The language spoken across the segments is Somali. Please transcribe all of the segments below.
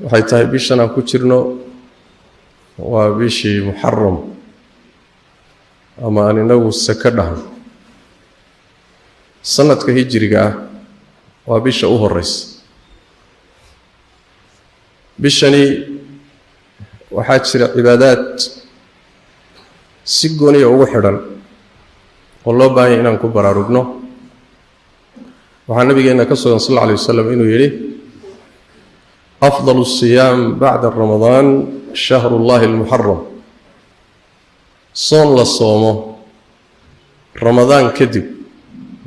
Waxay tahay bishan aan ku jirno waa bishii Muxaram, ama aan inagu sako dhahno. Sanadka hijiriga ah waa bisha u horeysa. Bishani waxaa jira cibaadaad si gooniya ugu xidhan oo loo baahanya inaan ku baraarugno. Waxaa nabigeenna ka sugan sal alla alay wasalam inuu yidhi: "Afdal الsiyaam bacda ramadaan shahru llahi almuxaram." Soon la soomo Ramadaan kadib,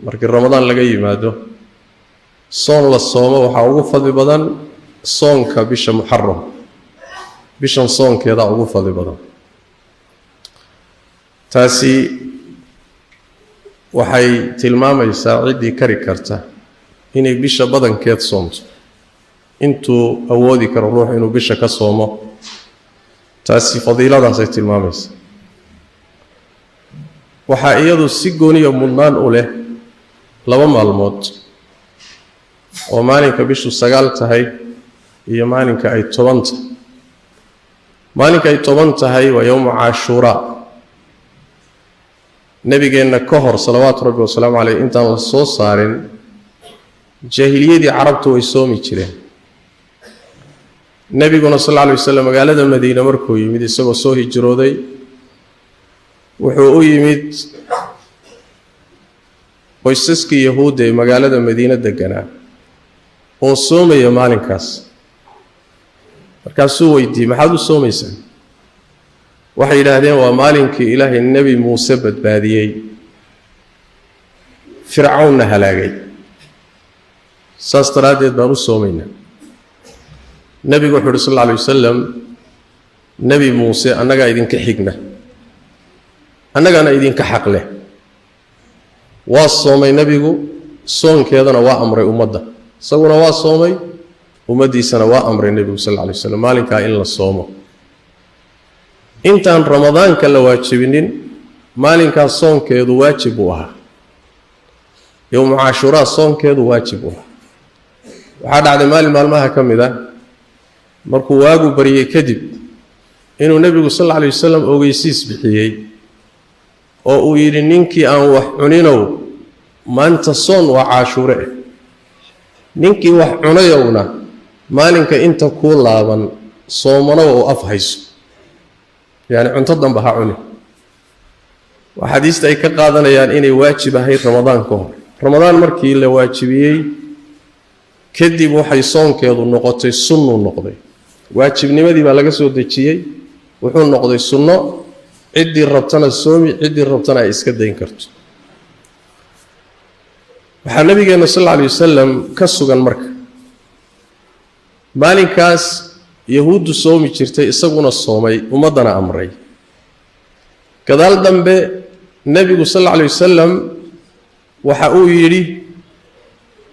markii Ramadaan laga yimaado, soon la soomo waxaa ugu fadli badan soonka bisha Muxaram. Bishan soonkeedaa ugu fadli badan. Taasi waxay tilmaamaysaa ciddii kari karta inay bisha badankeed soomto, intuu awoodi karo ruux inuu bisha ka soomo. Taasi fadiiladaasay tilmaamaysaa. Waxaa iyadu si gooniya mudnaan u leh 2 maalmood, oo maalinka bishu 9 tahay iyo maalinka ay 10 tahay. Maalinka ay 10 tahay waa yowmu Caashuuraa. Nebigeenna ka hor, salawaatu rabbi wasalaamu caleyh, intaan la soo saarin, jaahiliyadii Carabtu way soomi jireen. Nebiguna sal alla alay wasalam magaalada Madiine markuu yimid, isagoo soo hijrooday, wuxuu u yimid qoysaskii Yahuudda ee magaalada Madiine deganaa oo soomaya maalinkaas. Markaasuu weydiiyey: "Maxaad u soomaysaa?" Waxay yidhaahdeen: "Waa maalinkii Ilaahay Nebi Muuse badbaadiyey, Fircawnna halaagay, saas daraaddeed baan u soomaynaa." Nebigu wuxuu uhi sal alla alay wasalam: "Nebi Muuse annagaa idinka xigna, annagaana idinka xaq leh." Waa soomay nebigu, soonkeedana waa amray ummadda. Isaguna waa soomay, ummaddiisana waa amray nebigu sal alla alay waslam maalinkaa in la soomo. Intaan Ramadaanka la waajibinin, maalinkaas soonkeedu waajib buu ahaa. Yowmu Caashuraa soonkeedu waajib buu ahaa. Waxaa dhacday maalin maalmaha ka mid ah, markuu waagu baryey kadib, inuu nebigu sal alla alay wasalam ogeysiis bixiyey oo uu yidhi: "Ninkii aan wax cuninow, maanta soon, waa Caashuure eh. Ninkii wax cunayowna, maalinka inta kuu laaban soomanow oo af hayso, yacni cunto damba ha cuni." Waa xadiista ay ka qaadanayaan inay waajib ahayd Ramadaan ka hor. Ramadaan markii la waajibiyey kadib, waxay soonkeedu noqotay sunnuu noqday. Waajibnimadii baa laga soo dejiyey, wuxuu noqday sunno, ciddii rabtana soomi, ciddii rabtana ay iska dayn karto. Waxaa nabigeenna sal alla alay wasalam ka sugan, marka maalinkaas Yahuuddu soomi jirtay, isaguna soomay, ummaddana amray. Gadaal dambe nebigu sal alla alay wasalam waxa uu yidhi,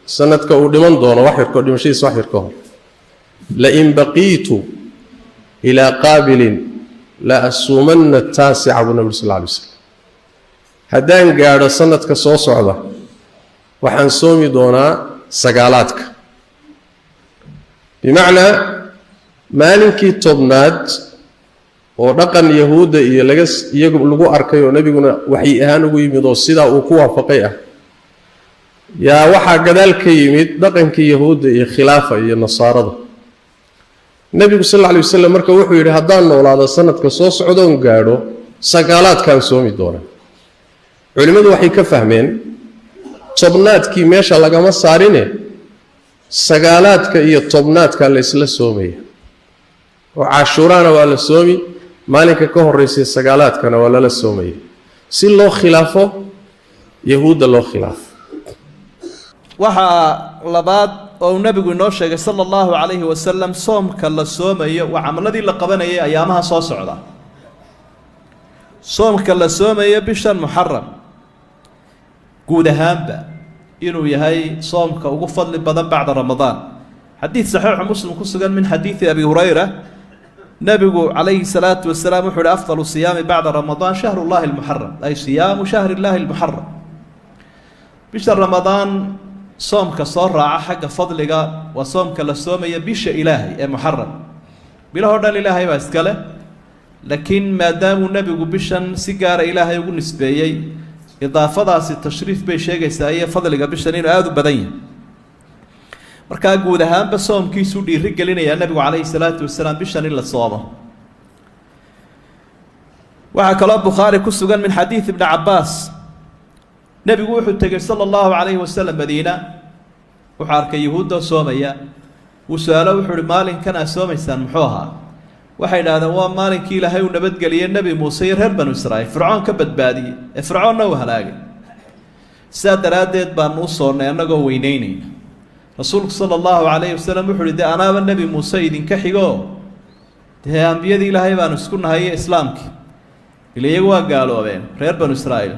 sanadka uu dhiman doono wax yarko, dhimashadiisa wax yar ka hor: "Lain baqiitu ilaa qaabilin la asuumanna taasica," buu nabi sal alla alay waslam. "Haddaan gaadho sanadka soo socda, waxaan soomi doonaa sagaalaadka." Bimacnaa, maalinkii 10aad oo dhaqan Yahuudda iyo laga iyagu lagu arkay oo nebiguna waxyi ahaan ugu yimid oo sidaa uu ku waafaqay ah, yaa waxaa gadaal ka yimid dhaqankii Yahuudda iyo khilaafa iyo Nasaarada. Nebigu sal alla alay wasalam marka wuxuu yidhi: "Haddaan noolaado sanadka soo socdoon gaadho, sagaalaadkaan soomi doonaa." Culimmadu waxay ka fahmeen tobnaadkii meesha lagama saarine, sagaalaadka iyo tobnaadka la isla soomaya, oo Cashuuraana waa la soomi, maalinka ka horreysay sagaalaadkana waa lala soomaya, si loo khilaafo Yahuudda loo khilaafo. Waxaa labaad oo uu nebigu inoo sheegay sala allahu calayhi wasalam, soomka la soomayo waa camaladii la qabanayay ayaamaha soo socda. Soomka la soomayo bishan Muxaram guud ahaanba inuu yahay soomka ugu fadli badan bacda Ramadaan. Xadiid saxiixu Muslim ku sugan min xadiidi Abi Hurayra, nebigu calayhi salaatu wasalaam wuxuu uhi: "Afdalu siyaami bacda Ramadaan shahru llahi almuxaram," ay siyaamu shahri llahi almuxaram. Bisha Ramadaan Soomka soo raaca xagga fadliga waa soomka la soomaya bisha Ilaahay ee Muxaram. Bilahoo dhan Ilaahay baa iskale, laakiin maadaamuu nebigu bishan si gaara Ilaahay ugu nisbeeyey, idaafadaasi tashriif bay sheegaysaa iyo fadliga bishan inuu aada u badan yahay. Markaa guud ahaanba soomkiisuu dhiiri gelinayaa nebigu calayhi salaatu wasalaam bishan in la soomo. Waxaa kaloo Bukhaari ku sugan min xadiid Ibni Cabaas, nebigu wuxuu tegey sala allahu calayhi wasalam Madiina. Wuxuu arkay yuhuuddoo soomaya. Wuu su-aalo, wuxuu uhi: "Maalinkan aad soomaysaan muxuu ahaa?" Waxay idhahdeen: "Waa maalinkii Ilaahay uu nabadgeliyey Nebi Muuse iyo reer Banu Israa'iil, Fircoon ka badbaadiyey ee Fircoonna uu halaagay. Sidaa daraaddeed baanu u soonnay annagoo weyneynayna." Rasuulku sala allahu calayhi wasalam wuxu uhi: "Dee anaaba Nebi Muuse idinka xigoo, dee ambiyadii Ilaahay baanu isku nahay iyo islaamkii, ila iyagu waa gaaloobeen reer Banu Israa'iil."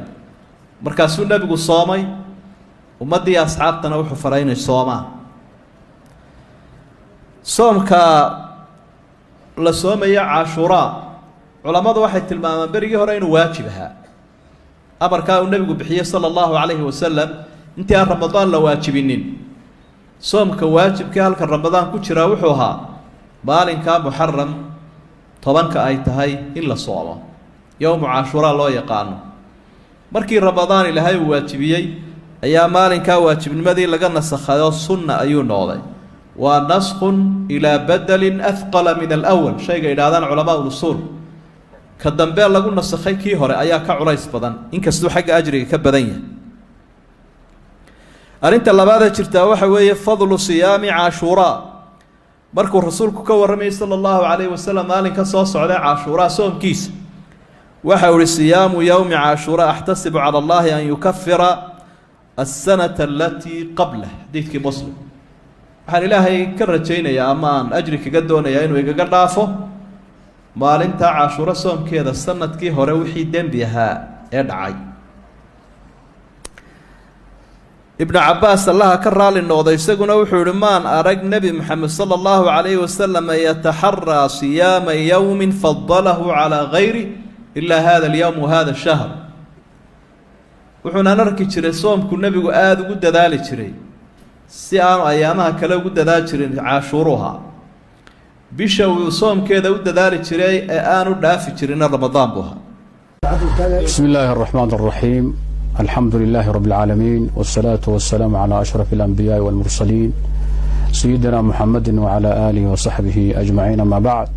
Markaasuu nebigu soomay, ummaddii asxaabtana wuxuu faray inay soomaan. Soomka la soomayo Cashuuraa, culammadu waxay tilmaamaan berigii hore inuu waajib ahaa. Amarkaa uu nebigu bixiyey sala allahu calayhi wasalam intii aan Ramadaan la waajibinin, soomka waajibkii halka Ramadaan ku jiraa wuxuu ahaa maalinkaa Muxaram 10-ka ay tahay in la soomo, yowmu Cashuuraa loo yaqaano. Markii Ramadaan Ilaahay uu waajibiyey ayaa maalinkaa waajibnimadii laga nasakhayo, sunna ayuu noqday. Waa naskhun ilaa badelin ahqala min alawal, shayga idhahdaan culamaa usuul. Ka dambe lagu nasakhay kii hore ayaa ka culays badan, inkastuu xagga ajriga ka badan yahay. Arrinta labaadee jirtaa waxa weeye fadlu siyaami Cashuuraa. Markuu rasuulku ka warramayay sala allahu calayhi wasalam maalinka soo socday Cashuuraa soomkiisa, waxa uu ihi: "Siyaamu yowmi Cashuuraa axtasibu cala Allahi an yukafira asanata alatii qablah." Xadiidkii Muslim. Waxaan Ilaahay ka rajaynayaa ama aan ajri kaga doonayaa inuu igaga dhaafo maalintaa Cashuuro soomkeeda sanadkii hore wixii dembi ahaa ee dhacay. Ibnu Cabaas, Allaha ka raali noqday, isaguna wuxuu yihi: "Maan arag Nebi Maxamed sala allahu calayhi wasalam yataxaraa siyaama yowmin fadalahu calaa gayri ilaa hada alyowm wa hada shahr." Wuxuunaan arki jiray soomku nebigu aada ugu dadaali jiray si aanu ayaamaha kale ugu dadaali jirin Caashuuruha. Bisha uu soomkeeda u dadaali jiray ee aanu dhaafi jirinna Ramadaan buu ahaa. بسم الله الرحمن الرحيم، الحمد لله رب العالمين، والصلاة والسلام على أشرف الأنبياء والمرسلين، سيدنا محمد وعلى آله وصحبه أجمعين، أما بعد.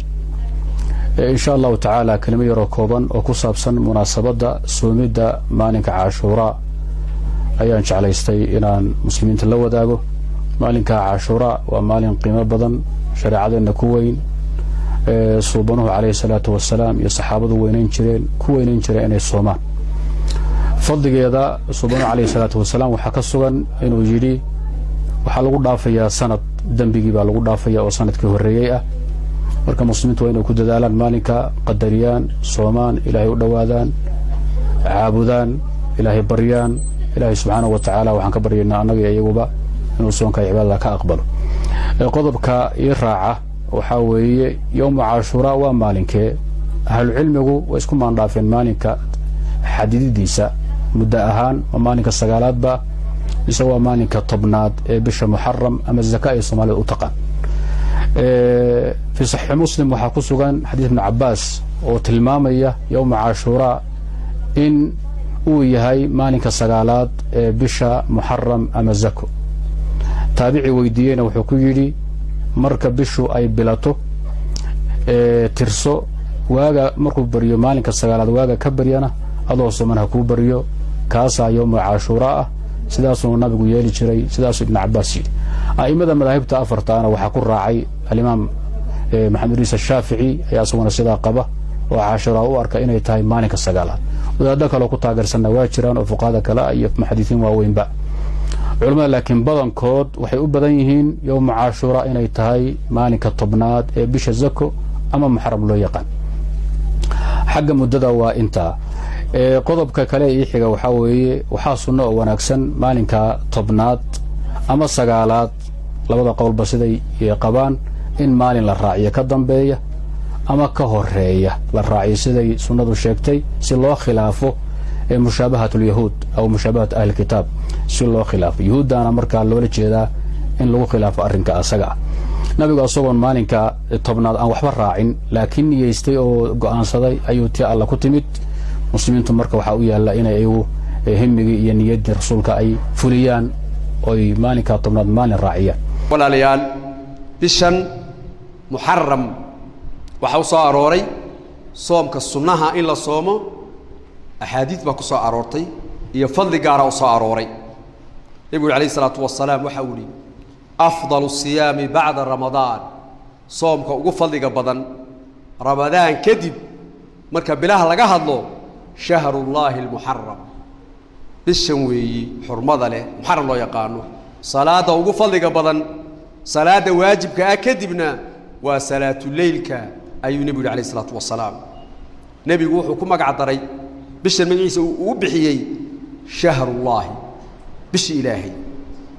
إن شاء الله تعالى kelimo yaroo kooban oo ku saabsan munaasabadda soomidda maalinka Cashuuraa ayaan jeclaystay inaan muslimiinta la wadaago. Maalinka Cashuuraa waa maalin qiimo badan, shareecadeenna ku weyn, suubanuhu calayhi salaatu wasalaam iyo saxaabadu weynayn jireen, ku weynayn jireen inay soomaan. Fadligeeda suubanuhu calayhi salaatu wasalaam waxaa ka sugan inuu yidhi: "Waxaa lagu dhaafayaa sanad dembigii baa lagu dhaafaya oo sanadkii horreeyey ah." Marka muslimiintu waa inay ku dadaalaan maalinka, qadariyaan, soomaan, Ilaahay u dhowaadaan, caabudaan, Ilaahay baryaan. Ilaahay subxaanahu wa tacaala waxaan ka baryaynaa annaga iyo iyaguba inuu soonka cibaadada ka aqbalo. Qodobka ii raaca waxaa weeye: yowmu Cashuuraa waa maalinkee? Ahlucilmigu way isku maandhaafeen maalinka xadididiisa muddo ahaan. Waa maalinka sagaalaadba mise waa maalinka 10aad ee bisha Muxaram ama zaka ay Soomaalida u taqaan? Fii Saxiixi Muslim waxaa ku sugan xadiis Ibnu Cabaas oo tilmaamaya yowma Cashuuraa in uu yahay maalinka sagaalaad ee bisha Muxaram ama zako. Taabici weydiiyeyna wuxuu ku yidhi: "Marka bishu ay bilato tirso, waaga markuu baryo maalinka sagaalaad, waaga ka baryana adoo soman ha kuu baryo, kaasaa yowma Cashuuraa ah." Sidaasuu nabigu yeeli jiray, sidaasuu Ibnu Cabaas yidhi. A'imada madaahibta afartaana waxaa ku raacay alimaam Maxamed Idriis Ashaafici ayaa isaguna sidaa qaba oo Cashuuraa u arka inay tahay maalinka sagaalaad. Wadaaddo kaleo ku taageersanna waa jiraan oo fuqahada kale ah iyo muxadisiin waaweynba, culamada. Laakiin badankood waxay u badan yihiin yowma Cashuuraa inay tahay maalinka 10aad ee bisha zako ama Muxaram loo yaqaan. Xagga muddada waa intaa. Qodobka kale ii xiga waxaa weeye: waxaa sunno oo wanaagsan maalinka 10aad ama sagaalaad, labada qowlba siday qabaan, in maalin la raaciyo ka dambeeya ama ka horeeya la raaciyo, siday sunnadu sheegtay, si loo khilaafo Mushaabahat alyahuud aw mushaabahat ahli kitaab si loo khilaafo yuhuuddaana markaa loola jeedaa in lagu khilaafo arrinka asaga ah. Nabigu asagoon maalinka 10aad aan waxba raacin, laakiin niyeystay oo go'aansaday, ayuu tii Alla ku timid. Muslimiintu marka waxaa u yaalla inay iyagu himigii iyo niyaddii Rasuulka ay fuliyaan oy maalinka 10aad maalin raaciyaan. Walaalayaal, bishan Muxaram waxaa u soo arooray soomka sunnaha in la soomo. Axaadiid baa ku soo aroortay iyo fadli gaara u soo arooray. Nebigu uri alayh isalaatu wasalaam, waxa uu ihi: "Afdalu siyaami bacda Ramadaan", soomka ugu fadliga badan Ramadaan kadib marka bilaha laga hadlo, "shahrullaahi almuxaram", bishan weeyi xurmada leh, Muxaram loo yaqaano. Salaadda ugu fadliga badan salaadda waajibka ah kadibna waa salaatuleylka, ayuu nebigu yihi alayh isalaatu wasalaam. Nebigu wuxuu ku magac daray bishan, magaciisa uu bixiyey shahrullaahi, bishii Ilaahay.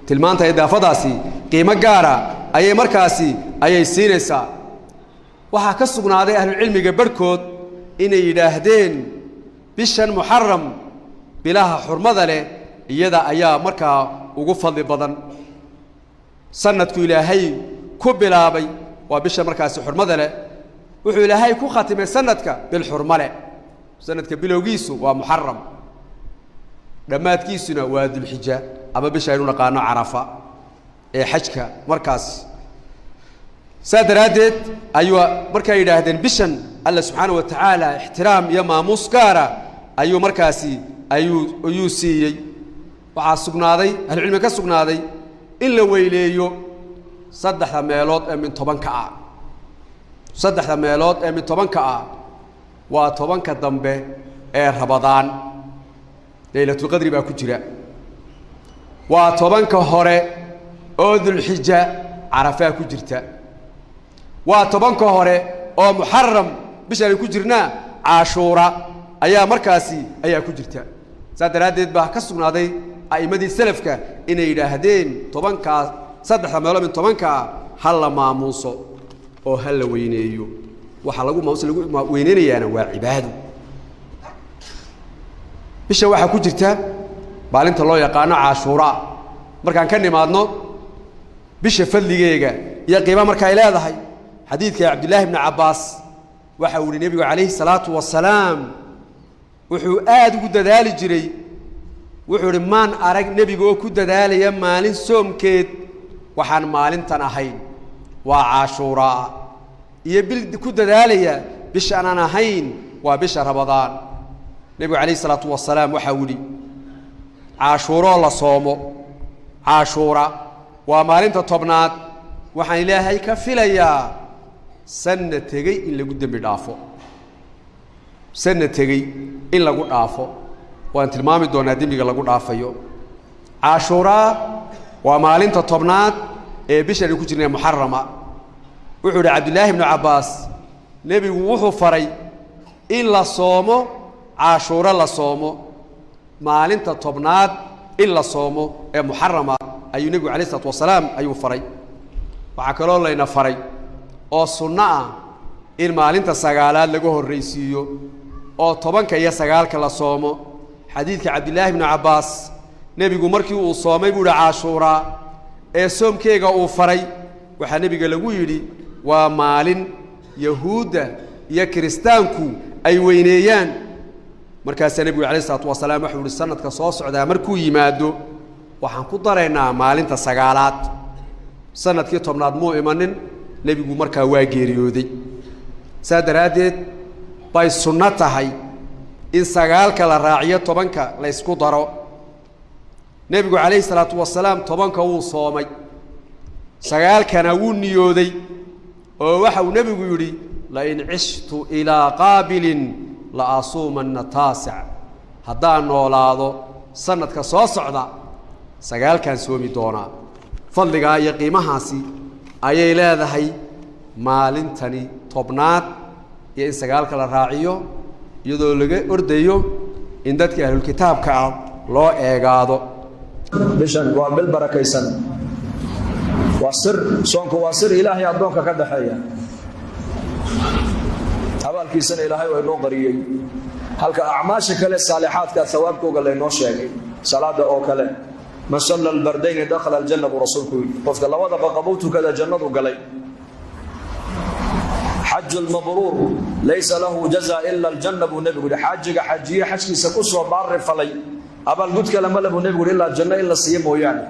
Tilmaanta idaafadaasi qiimo gaara ayay markaasi ayay siinaysaa. Waxaa ka sugnaaday ahlucilmiga barhkood inay yidhaahdeen bishan Muxaram bilaha xurmada leh iyada ayaa markaa ugu fadli badan. Sanadku Ilaahay ku bilaabay waa bisha markaasi xurmada leh, wuxuu Ilaahay ku khatimay sanadka bilxurma leh. Sanadka bilowgiisu waa Muxaram, dhammaadkiisuna waa Dulxija ama bisha aynu naqaano Carafa ee xajka markaas. Saa daraaddeed ayuu markay yidhaahdeen bishan Alla subxaana wa tacaala ixtiraam iyo maamuus gaara ayuu markaasi ayuu siiyey. Waxaa sugnaaday, ahlucilmiga ka sugnaaday, in la weyleeyo saddexda meelood ee min 10-ka ah. Saddexda meelood ee min 10-ka ah waa 10-ka dambe ee Ramadaan, Leylatulqadri baa ku jira; waa 10-ka hore oo Dulxija, Carafaa ku jirta; waa 10-ka hore oo Muxaram, bishaan ay ku jirnaa, Caashuura ayaa markaasi ayaa ku jirta. Saas daraaddeed baa ka sugnaaday a'immadii selafka inay yidhaahdeen 10-kaas, saddexda meelood min 10-kaa, ha la maamuuso oo ha la weyneeyo. Waxaa lagu maamuus lagu weyneynayaana waa cibaado. Bisha waxaa ku jirta maalinta loo yaqaano Caashuuraa. Markaan ka nimaadno bisha fadligeega iyo qiima markaay leedahay, xadiidka Cabdillaahi bni Cabbaas waxa uu yihi: nebigu calayhi salaatu wasalaam wuxuu aada ugu dadaali jiray. Wuxuu ihi: "Maan arag nebiga oo ku dadaalaya maalin soomkeed waxaan maalintan ahayn, waa Caashuuraa, iyo bil ku dadaalaya bisha aanan ahayn, waa bisha Ramadaan." Nebigu calayhi salaatu wasalaam waxaa u yihi: "Caashuuroo la soomo, Caashuura waa maalinta 10aad, waxaan Ilaahay ka filayaa sanna tegey in lagu dembi dhaafo, sanna tegey in lagu dhaafo." Waan tilmaami doonaa dembiga lagu dhaafayo. Caashuuraa waa maalinta 10aad ee bishan aynu ku jirnay Muxarama. Wuxuu idhi Cabdillaahi bnu Cabbaas: nebigu wuxuu faray in la soomo Caashuuro, la soomo maalinta 10aad in la soomo ee Muxarama ayuu nebigu alayh isalaatu wasalaam ayuu faray. Waxaa kaloo layna faray oo sunno ah in maalinta 9aad laga horraysiiyo oo 10-ka iyo 9-ka la soomo. Xadiidka Cabdillaahi bnu Cabbaas, nebigu markii uu soomay buu ihi Caashuuraa ee soomkeega uu faray, waxaa nebiga lagu yidhi: "Waa maalin Yahuudda iyo Kiristaanku ay weyneeyaan." Markaasaa nebigu alayh isalaatu wasalaam waxuu ihi: "Sanadka soo socdaa markuu yimaado waxaan ku daraynaa maalinta 9aad." Sanadkii 10aad muu imanin, nebigu markaa waa geeriyooday. Saa daraaddeed bay sunno tahay in 9-ka la raaciyo, 10-ka la ysku daro. Nebigu calayhi salaatu wasalaam 10-ka wuu soomay, 9-kana wuu niyooday, oo waxa uu nebigu yidhi: "Lain cishtu ilaa qaabilin la asuumanna taasic", haddaan noolaado sanadka soo socda 9-kaan soomi doonaa. Fadligaa iyo qiimahaasi ayay leedahay maalintani 10aad iyo in 9-ka la raaciyo, iyadoo laga ordayo in dadka ahlulkitaabka ah loo eegaado. Bishan waa bil barakaysan, waa sir. Soonku waa sir Ilaahay addoonka ka dhaxeeya, abaalkiisana Ilaahay waa inoo qariyey. Halka acmaasha kale saalixaadka hawaabkooga laynoo sheegay, salaada oo kale, "Man salla albardayni dakhala aljanna," buu rasuulku yidhi. Qofka labada qaqabow tukada jannadu galay. "Xaju lmabruur laysa lahu jaza ila aljanna," buu nebigu yihi. Xaajiga xajiye xajkiisa ku soo baari falay abaalgud kale male, buu nebigu yihi, ilaa janno in la siiyo mooyaane.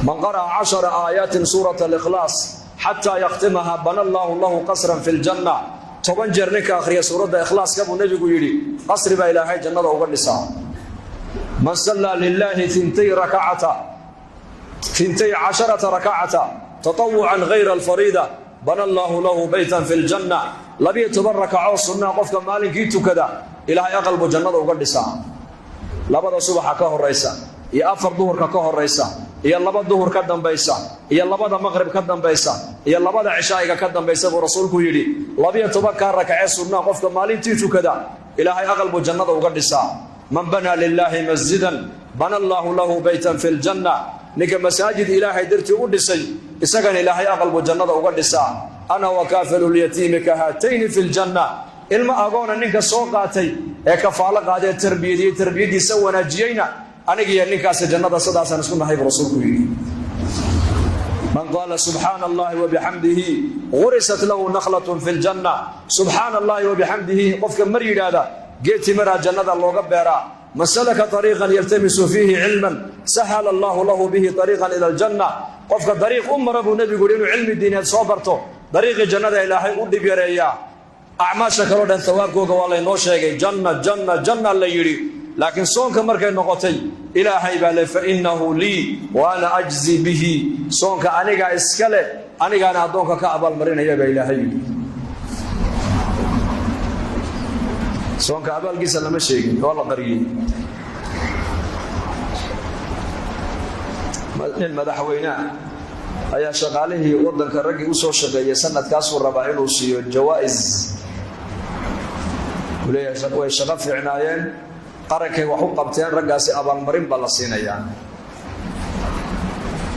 "Man qara'a 10 aayaatin suurata alikhlaas xataa yakhtimaha bana allaahu lahu qasran fi ljanna." 10 jeer ninka akhriya suuradda ikhlaaska, buu nebigu yidhi, qasri baa Ilaahay jannada uga dhisaa. "Man sallaa lilaahi 12 rakacata tatawucan gayra alfariida bana allaahu lahu beytan fi ljanna." 12 rakacoo sunnaa qofka maalinkii tukada, Ilaahay aqal buu jannada uga dhisaa. Labada subaxa ka horaysa iyo afar duhurka ka horaysa iyo laba duhur ka dambaysa iyo labada maqrib ka dambaysa iyo labada cishaa'iga ka dambaysa, buu rasuulku yidhi, 12-kaa rakacee sunnaa qofka maalintii tukada, Ilaahay aqal buu jannada uga dhisaa. "Man banaa lilaahi masjidan bana allaahu lahu beytan fi ljanna." Ninka masaajid Ilaahay dartii u dhisay, isagana Ilaahay aqal buu jannada uga dhisaa. "Ana wakaafilu lyatiimi ka haatayni fi ljanna." Ilmo agoona ninka soo qaatay ee kafaalo qaadee tarbiyadiyey, tarbiyadiisa wanaajiyeyna, anigiyo ninkaasi jannada sidaasaan isku nahay, buu rasuulku yidhi. "Man qaala subxaana allahi wabixamdihi gurisat lahu nakhlatun fi ljanna." "Subxaana allahi wabixamdihi" qofka mar yidhaahda, geed timiraa jannada looga beeraa. "Man salaka ariiqan yaltamisu fiihi cilman sahala allahu lahu bihi ariiqan ila aljanna." Qofka dariiq u mara, buu nebigu yidhi, inuu cilmi diineed soo barto, dariiqii jannada Ilaahay u dhib yareeyaa. Acmaasha kaloo dhan hawaabkooga waa laynoo sheegay, janna, janna, janna la yidhi, laakiin soonka markay noqotay, Ilaahay baa le: "Fa innahu lii wa ana ajzi bihi." Soonka anigaa iska leh, anigaana addoonka ka abaalmarinaya, baa Ilaahay yidhi. Soonka abaalkiisa lama sheegin, waa la qariyey. Nin madaxweyneah ayaa shaqaalihii waddanka, raggii u soo shaqeeyey sanadkaasuu rabaa inuu siiyo jawaa'is. Uu leeyahay way shaqo fiicnaayeen, qarankay wax u qabteen raggaasi, abaalmarin baa la siinayaa.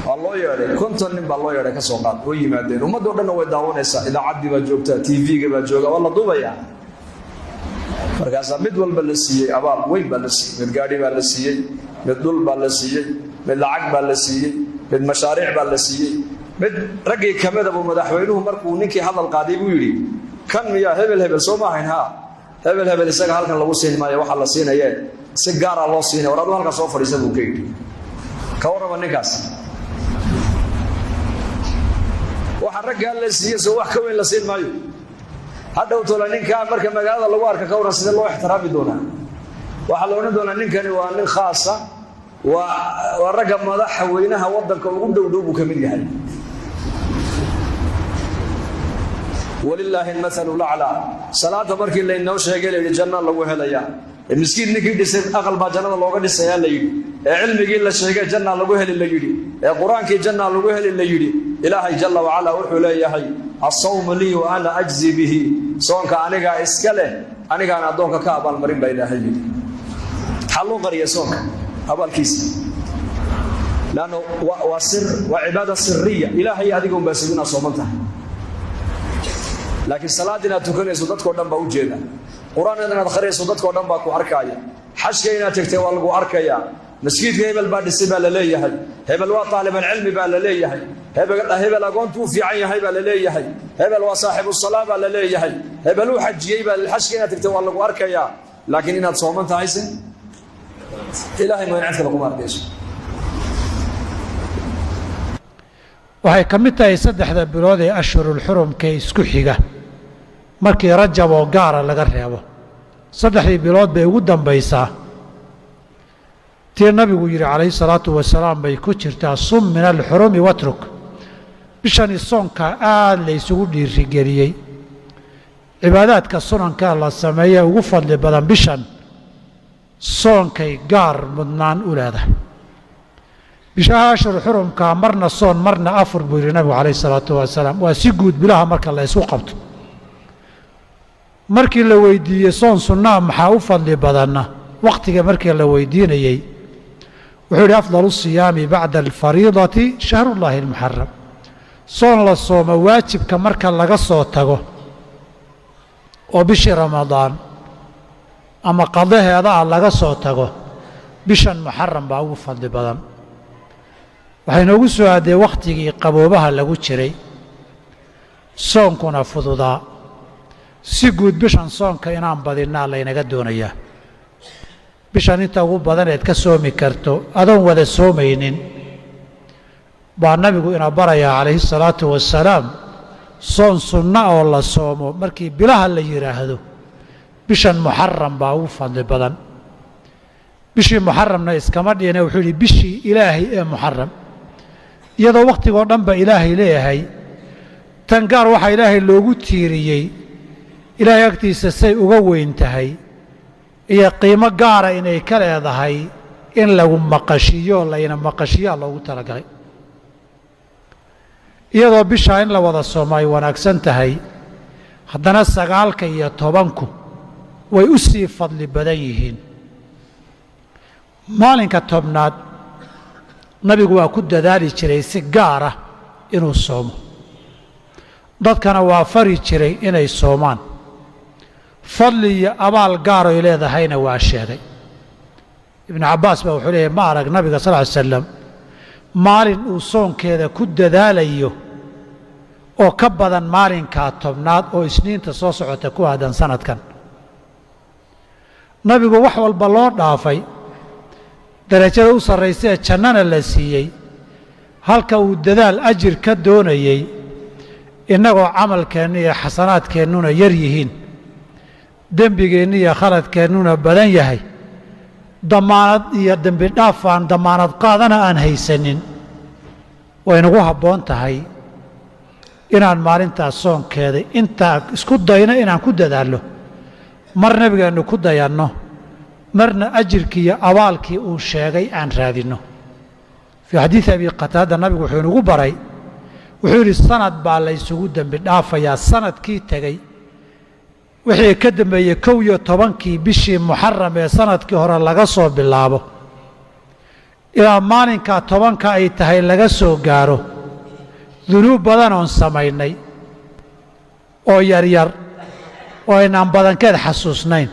Waa loo yeedhay, 50 nin baa loo yeedhay, ka soo qaad. Way yimaadeen, ummaddo dhanna way daawanaysaa, idaacaddii baa joogtaa, TV-ga baa jooga, waa la duubayaa. Markaasaa mid walba la siiyey abaal weyn baa la siiyey. Mid gaadhi baa la siiyey, mid dhul baa la siiyey, mid lacag baa la siiyey, mid mashaariic baa la siiyey. Mid raggii ka mida buu madaxweynuhu markuu ninkii hadal qaaday buu yidhi: "Kan miyaa hebel hebel soo ma ahayn? Haa, hebel hebel, isaga halkan lagu siin maayo waxaa la siinaye, si gaara loo siinaya. War aduu halkan soo fadhiisa," buu ka yidhi. Ka warrama ninkaas, waxa raggaa la siiye soo wax ka weyn la siin maayo? Hadhow tola ninkaa marka magaalada lagu arka, ka warran sidee loo ixtiraami doonaa? Waxaa la odhan doonaa ninkani waa nin khaasa, waa ragga madaxweynaha waddanka ugu dhow dhow buu ka mid yahay. Walilaahi almathalu laclaa. Salaada markii laynoo sheegay, la yidhi janna lagu helayaa, ee miskiin ninkii dhisay aqal baa jannada looga dhisayaa la yidhi, ee cilmigii la sheegay jannaa lagu heli la yidhi, ee qur-aankii jannaa lagu heli la yidhi, Ilaahay jalla wacalaa wuxuu leeyahay: "Asawmu lii wa ana ajzi bihi." Soonka anigaa iska leh, anigaana addoonka ka abaalmarin, baa Ilaahay yidhi. Maxaa loo qariya soonka abaalkiisa? Lanno waa sir, waa cibaada siriya. Ilaahay adiga unbaa sig inaad sooman tahay, laakiin salaad inaad tukanayso dadkao dhan baa u jeeda, qur-aan inaad akhriyayso dadkao dhan baa ku arkaaya, xajka inaad tegtay waa lagu arkayaa, masjidka hebel baa dhisay baa la leeyahay, hebel waa taalibalcilmi baa la leeyahay, hebel agoontuu fiican yahay baa la leeyahay, hebel waa saaxibu salaa baa la leeyahay, hebel uu xajiyey baa. Xajka inaad tegtay waa lagu arkayaa, laakiin inaad sooman tahayse Ilahay mooyaan cid kale kuma arkayso. Waxay ka mid tahay saddexda bilood ee ashhurulxurumka ee isku xiga markii Rajab oo gaara laga reebo. Saddexdii bilood bay ugu dambaysaa. Tii nabigu yidhi calayhi salaatu wasalaam bay ku jirtaa: "Sum min alxurumi watruk." Bishani soonka aada la isugu dhiirigeliyey. Cibaadaadka sunanka la sameeye ugu fadli badan bishan soonkay gaar mudnaan u leedahay. Bishaha ashhur xurumkaa marna soon, marna afur, buu yidhi nabigu calayhi salaatu wasalaam. Waa si guud bilaha marka la isku qabto. Markii la weydiiyey soon sunnaa maxaa u fadli badanna, wakhtiga markii la weydiinayey, wuxuu yidhi: "Afdalu siyaami bacda alfariidati shahrullaahi almuxaram." Soon la soomo waajibka marka laga soo tago oo bishii Ramadaan Ama qadaheeda ah laga soo tago, bishan Muxaram baa ugu fadli badan. Waxay noogu soo aaddee wakhtigii qaboobaha lagu jiray, soonkuna fududaa. Si guud bishan soonka inaan badinnaa laynaga doonayaa. Bishan inta ugu badan eed ka soomi karto adoon wada soomaynin baa nabigu ina barayaa calayhi salaatu wasalaam. Soon sunna oo la soomo markii bilaha la yidhaahdo, bishan Muxaram baa ugu fadli badan. Bishii Muxaramna iskama dhihine, wuxuu yidhi bishii Ilaahay ee Muxaram, iyadoo wakhtigoo dhan ba Ilaahay leeyahay. Tan gaar waxaa Ilaahay loogu tiiriyey Ilaahay agtiisa say uga weyn tahay iyo qiimo gaara inay ka leedahay in lagu maqashiiyo, layna maqashiyaa loogu talagalay. Iyadoo bishaa in la wada soomo ay wanaagsan tahay, haddana 9-ka iyo 10-ku way u sii fadli badan yihiin. Maalinka 10aad nabigu waa ku dadaali jiray si gaar ah inuu soomo, dadkana waa fari jiray inay soomaan. Fadli iyo abaal gaaroy leedahayna waa sheegay. Ibnu Cabbaas baa wuxuu leeyahy, ma arag nabiga sal ly slam maalin uu soonkeeda ku dadaalayo oo ka badan maalinkaa 10aad oo Isniinta soo socota ku aadan sanadkan. Nabigu wax walba loo dhaafay, darajada u sarraysa ee jannana la siiyey, halka uu dadaal ajir ka doonayey, innagoo camalkeenna iyo xasanaadkeennuna yar yihiin, dembigeenna iyo khaladkeennuna badan yahay, damaanad iyo dembi dhaaf aan damaanad qaadana aan haysanin, waynagu habboon tahay inaan maalintaas soonkeeda intaa isku dayno, inaan ku dadaallo, mar nabigeennu ku dayanno, marna ajirkii iyo abaalkii uu sheegay aan raadinno. Fii xadiidi Abi Qataada nabigu wuxuu inagu baray, wuxuu yidhi sanad baa la ysugu dembi dhaafayaa, sanadkii tegey wixii ka dambeeyey 11-kii bishii Muxaram ee sanadkii hore laga soo bilaabo ilaa maalinkaa 10-ka ay tahay laga soo gaaro. Dunuub badan oon samaynay oo yaryar oo aynaan badankeed xasuusnayn,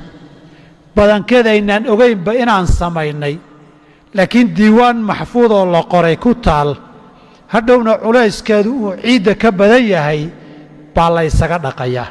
badankeed aynaan ogaynba inaan samaynay, laakiin diiwaan maxfuud oo la qoray ku taal, hadhowna culayskeedu uu ciidda ka badan yahay, baa la ysaga dhaqayaa.